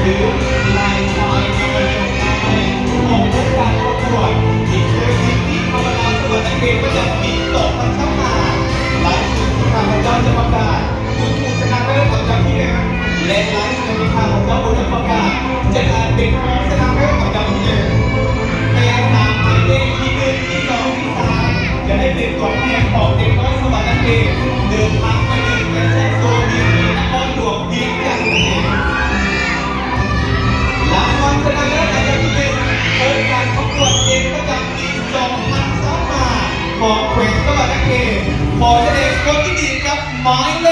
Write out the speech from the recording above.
ຫຼື ລາຍຊາຍເອວາເຣວຂອງໂຄງການປະກວດ Miss Diversity ທຳມະດາສະຫວັນນະເຂດ ປະຈຳປີສອງພັນຊາວຫ້າ ລາຍຊື່ທີ່ຂ້າພະເຈົ້າຈະປະກາດ ຄືຜູ້ຊະນະເລີດອັນດັບທີໜຶ່ງ ແລະ ລາຍຊື່ທີ່ຂ້າພະເຈົ້າບໍ່ໄດ້ປະກາດ ຈະກາຍເປັນຜູ້ຊະນະເລີດອັນດັບທີໜຶ່ງ ແຕ່ສາມໝາຍເລກທີໜຶ່ງ ທີສອງ ທີສາມ ຈະໄດ້ເປັນຕົວແທນຂອງເດັກນ້ອຍສະຫວັນນະເຂດ ເດີນທາງໄປເລີຍ ແລະ ແຊກໂຊນຢູ່ທີ່ນະຄອນຫຼວງວຽງຈັນນັ້ນເອງ. ລາງວັນຊະນະເລີດອັນດັບທີໜຶ່ງ ໂຄງການປະກວດເດັກປະຈຳປີສອງພັນຊາວຫ້າ ຂອງແຂວງສະຫວັນນະເຂດ ຂໍສະແດງຄວາມຍິນດີກັບໝາຍເລ